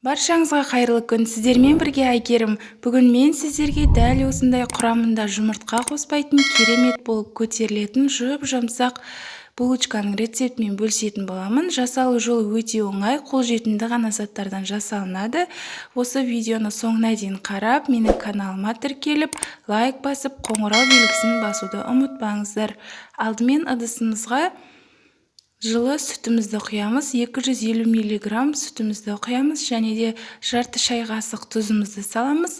Баршаңызға қайырлы күн! Сіздермен бірге Әйгерім. Бүгін мен сіздерге дәл осындай құрамында жұмыртқа қоспайтын, керемет болып көтерілетін жұп-жұмсақ булочканың рецептімен бөлісетін боламын. Жасалу жолы өте оңай, қолжетімді ғана заттардан жасалынады. Осы видеоны соңына дейін қарап, менің каналыма тіркеліп, лайк басып, қоңырау белгісін басуды ұмытпаңыздар. Алдымен ыдысымызға жылы сүтімізді құямыз, 250 миллиграмм сүтімізді құямыз және де жарты шай қасық тұзымызды саламыз,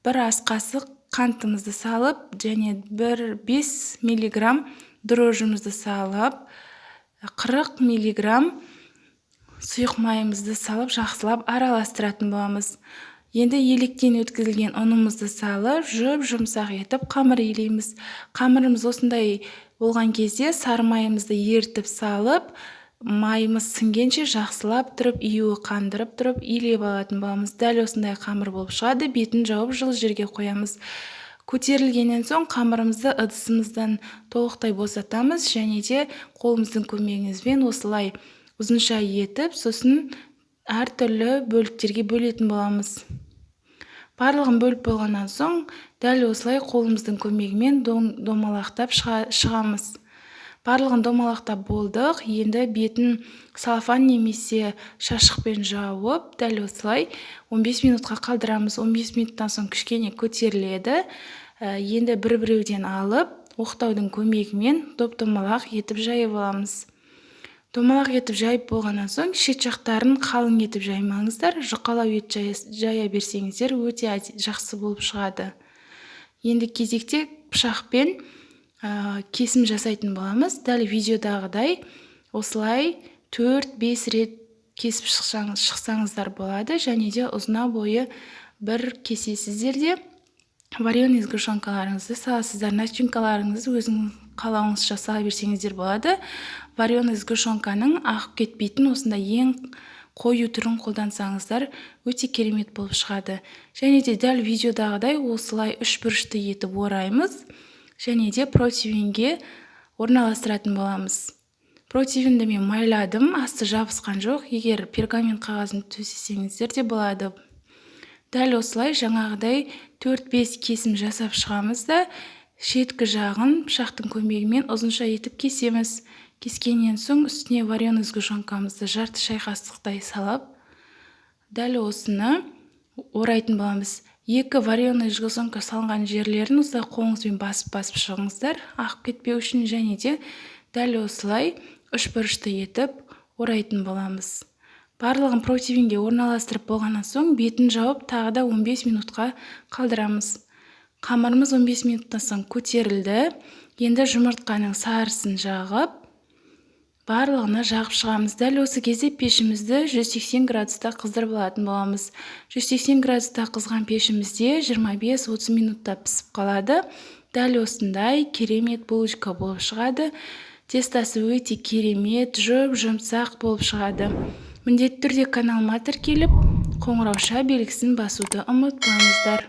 бір ас қасық қантымызды салып және бір 5 миллиграмм дрожжімізді салып, 40 миллиграмм сұйық майымызды салып, жақсылап араластыратын боламыз. Енді електен өткізілген ұнымызды салып, жұп-жұмсақ етіп қамыр илейміз. Қамырымыз осындай болған кезде сары майымызды ерітіп салып, майымыз сіңгенше жақсылап тұрып, июі қандырып тұрып илеп алатын боламыз. Дәл осындай қамыр болып шығады. Бетін жауып, жылы жерге қоямыз. Көтерілгеннен соң қамырымызды ыдысымыздан толықтай босатамыз және де қолымыздың көмегімізбен осылай ұзынша етіп, сосын әртүрлі бөліктерге бөлетін боламыз. Барлығын бөліп болғаннан соң дәл осылай қолымыздың көмегімен домалақтап шығамыз. Барлығын домалақтап болдық. Енді бетін салафан немесе шашықпен жауып, дәл осылай 15 минутқа қалдырамыз. 15 минуттан соң кішкене көтеріледі. Енді бір-біреуден алып, оқтаудың көмегімен доп-домалақ етіп жайып аламыз. Домалақ етіп жайып болғаннан соң шет жақтарын қалың етіп жаймаңыздар, жұқалау ет жая берсеңіздер, өте жақсы болып шығады. Енді кезекте пышақпен кесім жасайтын боламыз. Дәл видеодағыдай осылай 4-5 рет кесіп шықсаңыздар болады және де ұзына бойы бір кесесіздер де, вареный сгущенкаларыңызды саласыздар. Начинкаларыңызды өзіңіз қалауыңызша сала берсеңіздер болады. Вареный сгущенканың ағып кетпейтін осындай ең қою түрін қолдансаңыздар, өте керемет болып шығады. Және де дәл видеодағыдай осылай үш бұрышты етіп ораймыз және де противеньге орналастыратын боламыз. Противеньді мен майладым, асты жабысқан жоқ. Егер пергамент қағазын төсесеңіздер де болады. Дәл осылай жаңағыдай 4-5 кесім жасап шығамыз да, шеткі жағын пышақтың көмегімен ұзынша етіп кесеміз. Кескеннен соң үстіне вареный сгущенкамызды жарты шай қасықтай салып, дәл осыны орайтын боламыз. Екі вареный сгущенка салынған жерлерін осылай қолыңызбен басып-басып шығыңыздар, ағып кетпеу үшін, және де дәл осылай үш бұрышты етіп орайтын боламыз. Барлығын противеньге орналастырып болғаннан соң бетін жауып, тағы да 15 минутқа қалдырамыз. Қамырымыз 15 минуттан соң көтерілді. Енді жұмыртқаның сарысын жағып, барлығына жағып шығамыз. Дәл осы кезде пешімізді 180 градуста қыздырып алатын боламыз. 180 градуста қызған пешімізде 25-30 минутта пісіп қалады. Дәл осындай керемет булочка болып шығады. Тестасы өте керемет, жұп-жұмсақ болып шығады. Міндетті түрде каналыма тіркеліп, қоңыраушa белгісін басуды ұмытпаңыздар.